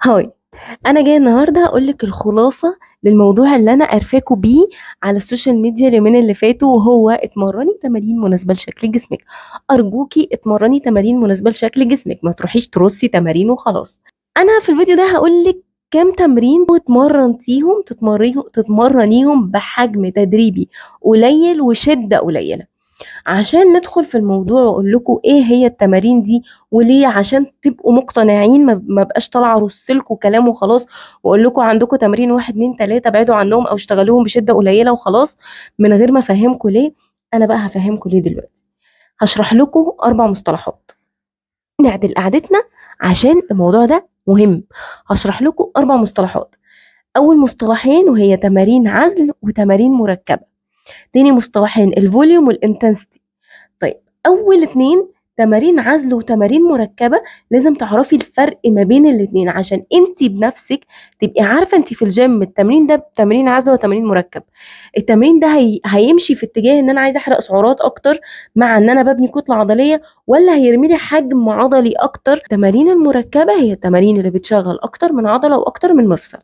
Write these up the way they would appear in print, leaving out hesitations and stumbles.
Hi، انا جاية النهارده اقول لك الخلاصة للموضوع اللي انا قرفاكوا بيه على ال social media اليومين اللي فاتوا، وهو اتمرني تمارين مناسبة لشكل جسمك. ارجوكي اتمرني تمارين مناسبة لشكل جسمك، ما تروحيش ترصي تمارين وخلاص. انا في الفيديو ده هقول لك كام تمرين وتمرنتيهم تتمرنيهم بحجم تدريبي قليل وشده قليله، عشان ندخل في الموضوع واقول لكم ايه هي التمارين دي وليه، عشان تبقوا مقتنعين، ما بقاش طالعه ارص لكم كلام وخلاص واقول لكم عندكم تمارين 1 2 3 ابعدوا عنهم او اشتغلوهم بشده قليله وخلاص من غير ما افهمكم ليه. انا بقى هفهمكم ليه دلوقتي. هشرح لكم 4 مصطلحات، نعدل قعدتنا عشان الموضوع ده مهم. هشرح لكم 4 مصطلحات. اول مصطلحين وهي تمارين عزل وتمارين مركبة. تاني مصطلحين ال volume وال intensity. طيب اول 2 تمارين عزل وتمارين مركبة، لازم تعرفي الفرق ما بين الاتنين عشان انت بنفسك تبقي عارفه انت في الجيم التمرين ده تمرين عزل وتمرين مركب. التمرين ده هيمشي في اتجاه ان انا عايزه احرق سعرات اكتر مع ان انا ببني كتلة عضلية، ولا هيرمي لي حجم عضلي اكتر. التمارين المركبة هي التمارين اللي بتشغل اكتر من عضلة واكتر من مفصل.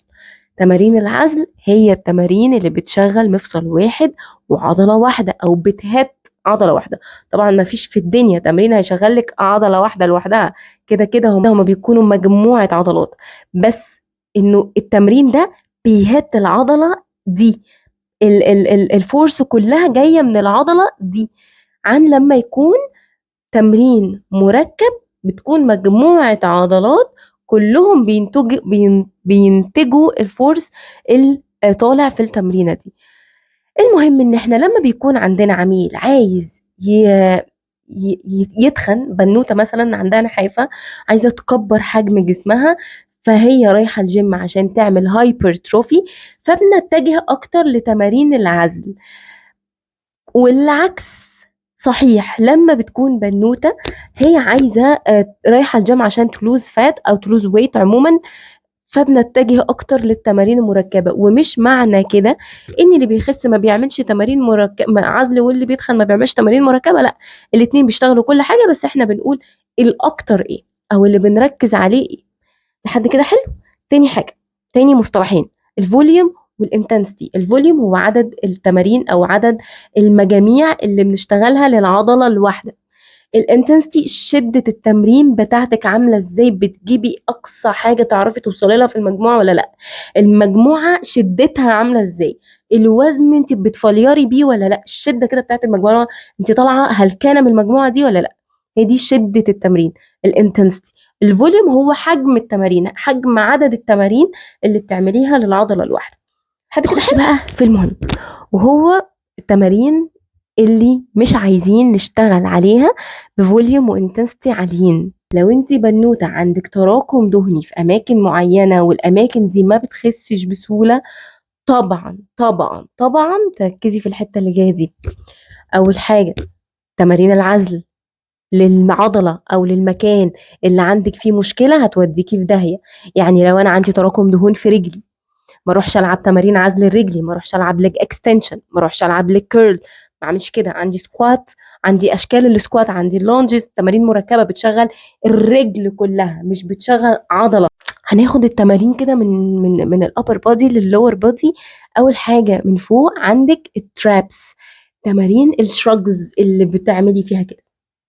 تمارين العزل هي التمارين اللي بتشغل مفصل واحد وعضلة واحدة أو بتهت عضلة واحدة. طبعا ما فيش في الدنيا تمرين هيشغل لك عضلة واحدة لوحدها، كده كده هما بيكونوا مجموعة عضلات، بس إنه التمرين ده بيهت العضلة دي، ال force كلها جاية من العضلة دي، عن لما يكون تمرين مركب بتكون مجموعة عضلات كلهم بينتجوا ال force اللي طالع في التمرينة دي. المهم ان احنا لما بيكون عندنا عميل عايز يتخن، بنوتة مثلا عندها نحافة عايزة تكبر حجم جسمها، فهي رايحة الجيم عشان تعمل hypertrophy، فبنتجه اكتر لتمارين العزل. والعكس صحيح لما بتكون بنوتة هي عايزة رايحة الجيم عشان ت lose fat أو ت lose weight عموما، فبنتجه أكتر للتمارين المركبة. ومش معنى كده إن اللي بيخس ما بيعملش تمارين عزل واللي بيتخن ما بيعملش تمارين مركبة، لا، الاتنين بيشتغلوا كل حاجة، بس احنا بنقول الأكتر إيه أو اللي بنركز عليه إيه. لحد كده حلو. تاني حاجة، تاني مصطلحين، ال volume وال intensity. ال volume هو عدد التمارين او عدد المجاميع اللي بنشتغلها للعضله الواحدة. ال intensity شده التمرين بتاعتك عامله ازاي، بتجيبي اقصى حاجة تعرفي توصلي لها في المجموعة ولا لا، المجموعة شدتها عامله ازاي، الوزن انت بتفليري بيه ولا لا، الشدة كده بتاعت المجموعة انت طالعه هلكانه من المجموعة دي ولا لا، هي دي شده التمرين ال intensity. ال volume هو حجم التمارين، حجم عدد التمارين اللي بتعمليها للعضله الواحدة. هتخش بقى في المهم، وهو التمارين اللي مش عايزين نشتغل عليها ب volume و intensity عاليين. لو انت بنوته عندك تراكم دهني في اماكن معينة والاماكن دي ما بتخسش بسهولة، طبعا طبعا طبعا تركزي في الحتة اللي جاية دي. اول حاجة تمارين العزل للعضله او للمكان اللي عندك فيه مشكلة هتوديكي في داهية. يعني لو انا عندي تراكم دهون في رجلي، ما اروحش العب تمارين عزل الرجلي، ما اروحش العب leg extension، ما اروحش العب leg curl، ما اعملش كده. عندي squat، عندي اشكال ال squat، عندي ال lunges، تمارين مركبة بتشغل الرجل كلها مش بتشغل عضلة. هناخد التمارين كده من ال upper body لل lower body. اول حاجة من فوق عندك ال traps، تمارين ال shrugs اللي بتعملي فيها كده،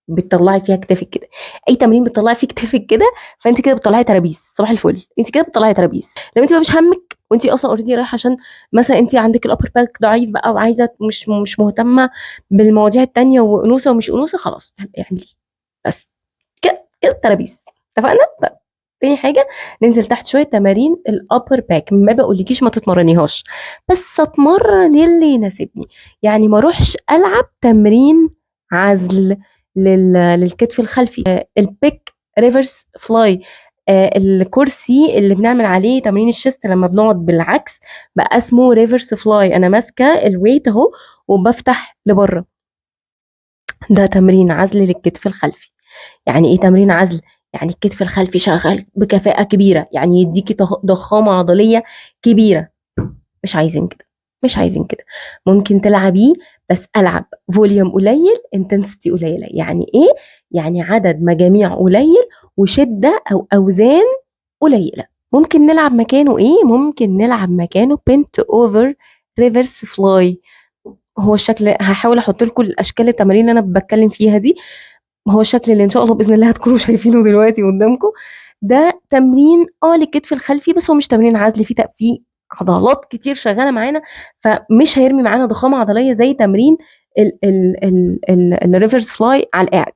بتطلعي فيها كتافك كده. اي تمرين بتطلعي فيه كتافك كده فانت كده بتطلعي ترابيس، صباح الفل، انت كده بتطلعي ترابيس. لو انت بقى مش همك وانت اصلا already رايحة عشان مثلا انت عندك ال upper back ضعيف بقى وعايزه مش مهتمة بالمواضيع التانية وانوثه ومش انوثه، خلاص اعملي بس كده كده ترابيس. اتفقنا؟ طيب تاني حاجة ننزل تحت شوية، تمارين ال upper back. ما بقولكيش ما تتمرنيهاش، بس اتمرن اللي يناسبني. يعني ما اروحش العب تمرين عزل للكتف الخلفي، ال pec reverse fly، الكرسي اللي بنعمل عليه تمرين ال chest لما بنقعد بالعكس بقى اسمه reverse fly. انا ماسكه ال weight اهو وبفتح لبره، ده تمرين عزل للكتف الخلفي. يعني ايه تمرين عزل؟ يعني الكتف الخلفي شغال بكفاءة كبيرة، يعني يديكي ضخامة عضلية كبيرة. مش عايزين كده، مش عايزين كده. ممكن تلعبيه بس العب volume قليل intensity قليله. يعني ايه؟ يعني عدد مجاميع قليل وشده او اوزان قليله. ممكن نلعب مكانه ايه؟ ممكن نلعب مكانه bent over reverse fly. هو الشكل هحاول احط لكم الاشكال التمارين اللي انا بتكلم فيها دي، هو الشكل اللي ان شاء الله باذن الله هتكونوا شايفينه دلوقتي قدامكم. ده تمرين للكتف الخلفي، بس هو مش تمرين عزل، فيه عضلات كتير شغالة معانا، فمش هيرمي معانا ضخامه عضلية زي تمرين ال reverse fly على القاعد.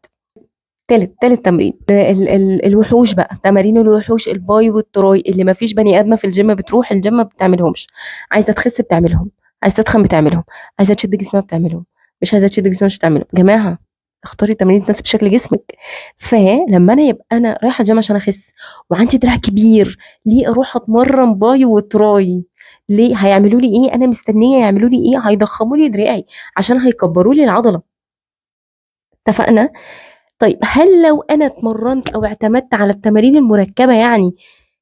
تالت تمرين ال الوحوش بقى، تمارين الوحوش ال bi وال tri اللي ما فيش بني ادمه في الجيم بتروح الجيم ما بتعملهمش. عايزه تخس بتعملهم، عايزه تتخن بتعملهم، عايزه تشد جسمها بتعملهم، مش عايزه تشد جسمها مش بتعملهم. جماعة اختاري تمارين تناسب شكل جسمك. فلما انا يبقى انا رايحة الجيم عشان اخس وعندي دراع كبير، ليه اروح اتمرن bi و tri؟ ليه؟ هيعملوا لي ايه؟ انا مستنيه يعملوا لي ايه؟ هيضخموا لي دراعي عشان هيكبروا لي العضلة. اتفقنا؟ طيب هل لو انا اتمرنت او اعتمدت على التمارين المركبة يعني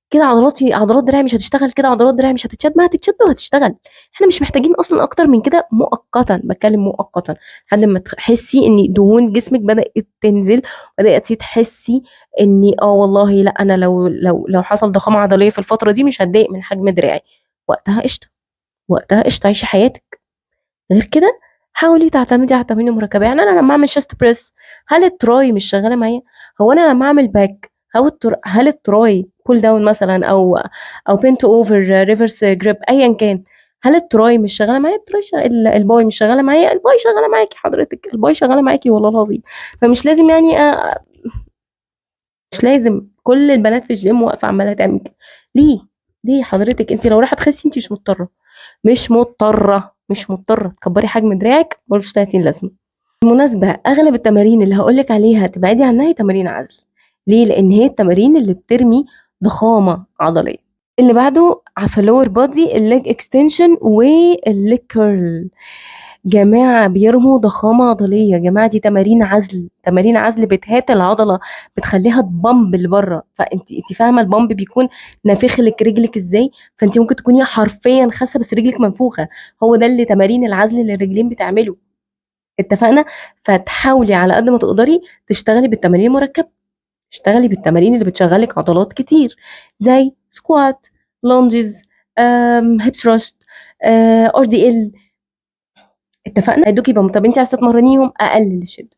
كده عضلات دراعي مش هتشتغل، كده عضلات دراعي مش هتتشد؟ ما هتتشد وهتشتغل. احنا مش محتاجين اصلا اكتر من كده مؤقتا، بتكلم مؤقتا لحد ما تحسي ان دهون جسمك بدات تنزل، بدات تحسي ان والله لا انا لو لو لو حصل ضخامه عضلية في الفترة دي مش هتضايق من حجم دراعي، وقتها قشطه، وقتها قشطه، عيشي حياتك. غير كده حاولي تعتمدي على التمارين المركبة. يعني انا لما اعمل chest press هل ال tri مش شغالة معايا؟ هو انا لما اعمل back هل ال tri pull down مثلا او bent over reverse grip ايا كان، هل ال tri مش شغالة معايا؟ ال tri ال bi مش شغالة معايا؟ ال bi شغالة معاكي حضرتك، ال bi شغالة معاكي والله العظيم. فمش لازم يعني مش لازم كل البنات في الجيم واقفة عماله تعمل كده. ليه؟ ليه حضرتك؟ انت لو رايحة تخسي انت مش مضطرة، مش مضطرة، مش مضطرة تكبري حجم دراعك، ملوش 30 لازمه. بالمناسبة اغلب التمارين اللي هقولك عليها تبعدي عنها هي تمارين عزل. ليه؟ لان هي التمارين اللي بترمي ضخامه عضلية. اللي بعده في ال lower body ال leg extension وال leg curl. جماعة بيرموا ضخامه عضلية، جماعة دي تمارين عزل، تمارين عزل بتهات العضلة، بتخليها ت pump لبره. فانت فاهمه ال pump بيكون نافخ لك رجلك ازاي؟ فانت ممكن تكوني حرفيا خاسه بس رجلك منفوخه. هو ده اللي تمارين العزل اللي الرجلين بتعمله. اتفقنا؟ فتحاولي على قد ما تقدري تشتغلي بالتمارين المركبة، اشتغلي بالتمارين اللي بتشغلك عضلات كتير زي squat، lunges، hip thrust، RDL. اتفقنا؟ هيدوكي pump. طب انت عايزه تمرنيهم، اقلل الشدة،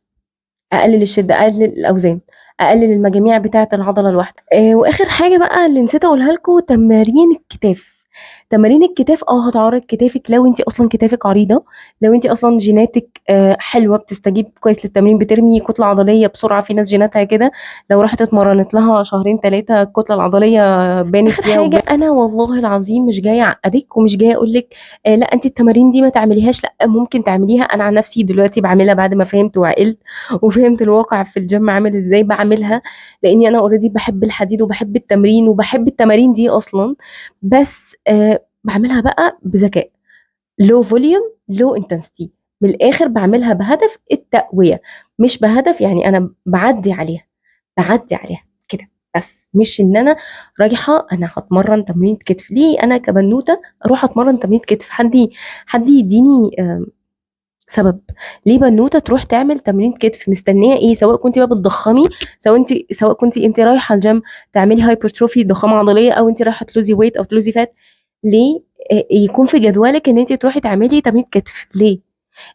اقلل الشدة، اقلل الاوزان، اقلل المجاميع بتاعه العضلة الواحدة. واخر حاجة بقى اللي نسيت اقولها لكم، تمارين الكتاف. تمارين الكتاف هتعرض كتافك لو انت اصلا كتافك عريضة، لو انت اصلا جيناتك حلوة بتستجيب كويس للتمرين، بترمي كتلة عضلية بسرعة. في ناس جيناتها كده لو راحت اتمرنت لها شهرين 3 الكتلة العضلية بانت آخر فيها. حاجة، انا والله العظيم مش جاية اعقدك ومش جاية اقول لك لا انت التمارين دي ما تعمليهاش، لا ممكن تعمليها. انا عن نفسي دلوقتي بعملها بعد ما فهمت وعقلت وفهمت الواقع في الجيم عامل ازاي، بعملها لاني انا already بحب الحديد وبحب التمرين وبحب التمارين دي اصلا. بس بعملها بقى بذكاء، low volume low intensity، من الاخر بعملها بهدف التقويه، مش بهدف يعني انا بعدي عليها، بعدي عليها كده بس، مش ان انا رايحة انا هتمرن تمرين كتف. ليه انا كبنوته اروح اتمرن تمرين كتف؟ حد يديني سبب ليه بنوته تروح تعمل تمرين كتف؟ مستنيه ايه؟ سواء كنت بقى بتضخمي، سواء كنت انت رايحة الجيم تعملي hypertrophy ضخامه عضلية، او انت رايحة ت lose ي weight او ت lose ي fat، ليه يكون في جدولك ان انت تروحي تعملي تمرين كتف؟ ليه؟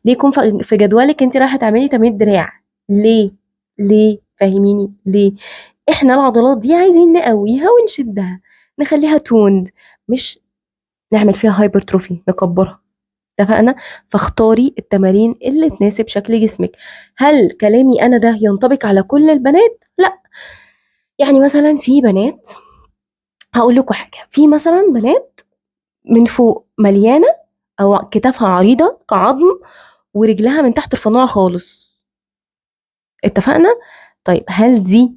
ليه يكون في جدولك انت رايحة تعملي تمرين دراع؟ ليه؟ ليه؟ فاهميني ليه؟ احنا العضلات دي عايزين نقويها ونشدها، نخليها toned، مش نعمل فيها hypertrophy نكبرها. اتفقنا؟ فاختاري التمارين اللي تناسب شكل جسمك. هل كلامي انا ده ينطبق على كل البنات؟ لا. يعني مثلا في بنات، هقول لكم حاجة، في مثلا بنات من فوق مليانة او كتافها عريضة كعظم ورجلها من تحت رفيعة خالص. اتفقنا؟ طيب هل دي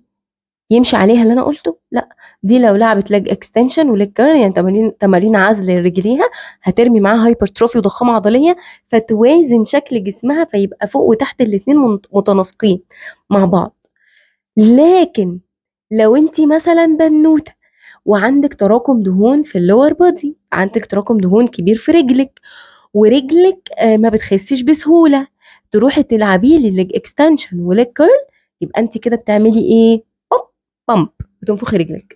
يمشي عليها اللي انا قلته؟ لا، دي لو لعبت leg extension و leg curl، يعني تمارين عزل لرجليها، هترمي معاها hypertrophy وضخامه عضلية، فتوازن شكل جسمها، فيبقى فوق وتحت الاتنين متناسقين مع بعض. لكن لو انت مثلا بنوته وعندك تراكم دهون في ال lower body، عندك تراكم دهون كبير في رجلك، ورجلك ما بتخسش بسهولة، تروحي تلعبي لي leg extension و leg curl، يبقى انت كده بتعملي ايه؟ pump، بتنفخي رجلك.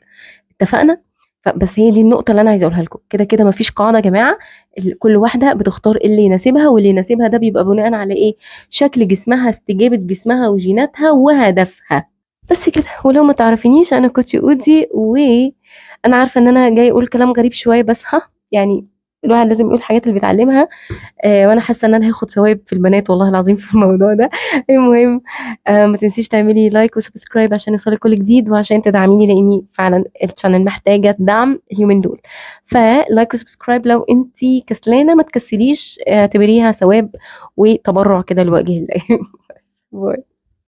اتفقنا؟ فبس هي دي النقطة اللي أنا عايزة أقولها لكم. كده كده ما فيش قاعدة يا جماعة، كل واحدة بتختار اللي يناسبها، واللي يناسبها ده بيبقى بناء على إيه؟ شكل جسمها، استجابة جسمها وجيناتها وهدفها. بس كده. ولو ما تعرفينيش أنا coach أودي، وأنا عارفة إن أنا جاية أقول كلام غريب شوية، بس ها يعني الواحد لازم يقول الحاجات اللي بيتعلمها، وانا حاسه ان انا هاخد ثواب في البنات والله العظيم في الموضوع ده. المهم، ما تنسيش تعملي like و subscribe عشان يوصلك كل جديد، وعشان تدعميني لاني فعلا ال channel محتاجه دعم اليومين دول. ف like و subscribe لو انتي كسلانه ما تكسليش، اعتبريها ثواب وتبرع كده لوجه الله. بس bye.